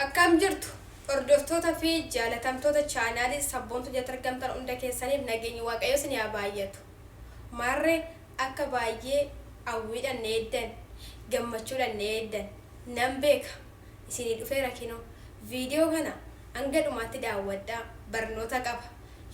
Akkam jirtu hordoftoota fi jaalatamtoota chaanaalii Sabboontuu jalatti argamtan hunda keessaniif nageenyi Waaqayyoo isin haa baay'atu. Maarree akka baay'ee hawwiidhaan na eeddan, gammachuudhaan na eeddan nan beeka. Isinii dhufeera kinoo. Viidiyoo kana hanga dhumaatti daawwadhaa barnoota qaba.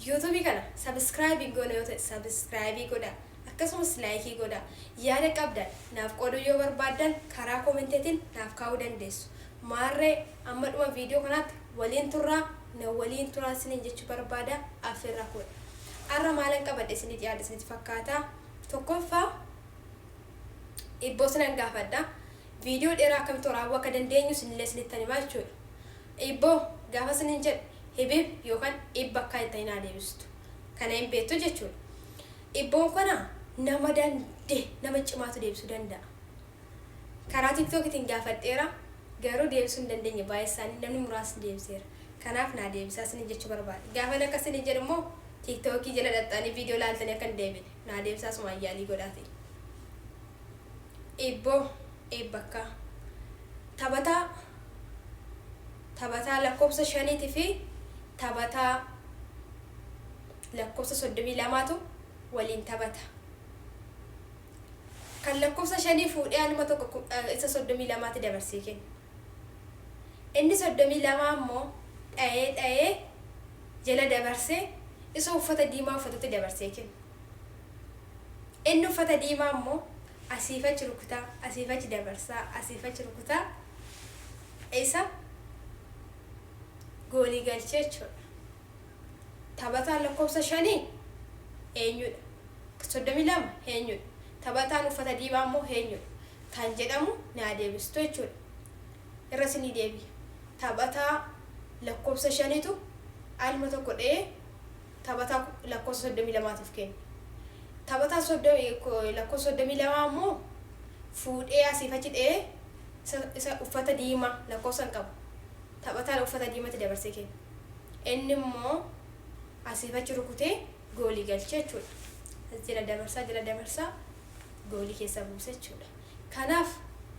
YouTube kana subscribe hin goone yoo ta'e subscribe godhaa. Akkasumas like godhaa. Yaada qabdan naaf qooduu yoo barbaaddan karaa commenteetiin naaf kaa'uu dandeessu. Maarree amma dhuma viidiyoo kanaatti waliin turraa na waliin turaa isiniin jechuu barbaada affeerraa koodha. Har'a maalan qabadhe isinii dhiyaadhe isinitti fakkaata? Tokkoffaa ibboo sinan gaafadha. Viidiyoo dheeraa akkamitti waraabuu akka dandeenyu isinillee isinittan himaa jechuudha. Ibboo gaafa isinin jedhu hibib yookaan ibba akkaa jettanii naa deebistu. Kana hin beektu jechuudha. Ibboon kana nama dande nama cimaatu deebisuu danda'a. Karaa tiktookitiin gaafadheera garuu deebisuu hin dandeenye baay'ee isaanii namni muraasni deebiseera. Kanaaf naa deebisaa isinin jechuu barbaada. Gaafan akka isinin jedhu immoo tiktookii jala dhaqxanii viidiyoo laaltanii akka hin deebine naa deebisaa asumaan yaalii godhaatii. Ibboo Eebbakkaa taphataa taphataa lakkoofsa shaniiti fi taphataa lakkoofsa 32tu waliin taphata. Kan lakkoofsa shanii fuudhee anuma tokko isa 32tti dabarsee kenna. Inni 32 immoo dhayee dhayee jala dabarsee isa uffata diimaa uffatutti dabarsee kenna. Inni uffata diimaa immoo asiif achi rukutaa, asiif achi dabarsaa, asiif achi rukutaa isa goolii galchee jechuudha. Taphataan lakkoofsa shanii eenyudha? 32 eenyudha? Taphataan uffata diimaa immoo eenyudha? Kan jedhamu naa deebistu jechuudha. Irra isinii deebi'a. Taphataa lakkoofsa shaniitu alma tokko dha'ee taphataa lakkoofsa 32tiif kenne. Taphataa lakkoofsa 32 immoo fuudhee asiif achi dha'ee isa uffata diimaa lakkoofsa hin qabu. Taphataan uffata diimatti dabarsee kenne. Inni immoo asiif achi rukutee goolii galche jechuudha. As jala dabarsaa jala dabarsaa goolii keessa buuse jechuudha. Kanaaf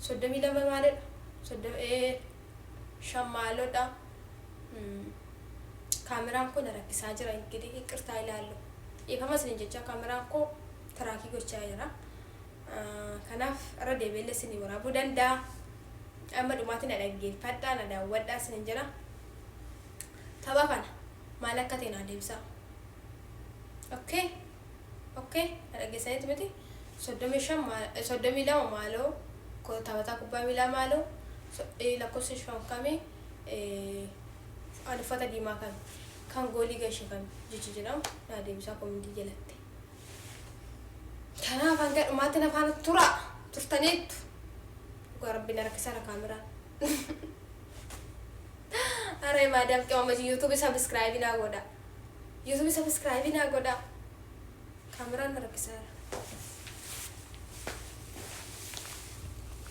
32 maalidha? 5 maalodha? Kaameraan koo na rakkisaa jira ingidihi iqirtaa ilaallu. Dhiifama isiniin jechaa kaameraan koo tiraakii gochaa jira. Kanaaf irra deebi'ellee isinii waraabuu danda'a. Amma dhumaatti na dhaggeeffadhaa na daawwadhaa isiniin jedha. Tapha kana maal akka ta'e naa deebisaa. Okay? Okay? Na dhaggeessaniitu miti? 35 32 maaloo taphataa kubbaa miilaa maaloo lakkoofsa 5 kamii Ani uffata diimaa kami? Kan goolii gashe kami? Jecha jedhamu naa deebisaa komentii jalatti. Kanaaf hanga dhumaatti na faana turaa. Turtaniittu. Dhugaa rabbi na rakkisaara kaameraan. Aree maadaam qimamachi YouTube subscribe naa godha. YouTube subscribe naa godha. Kaameraan na rakkisaara.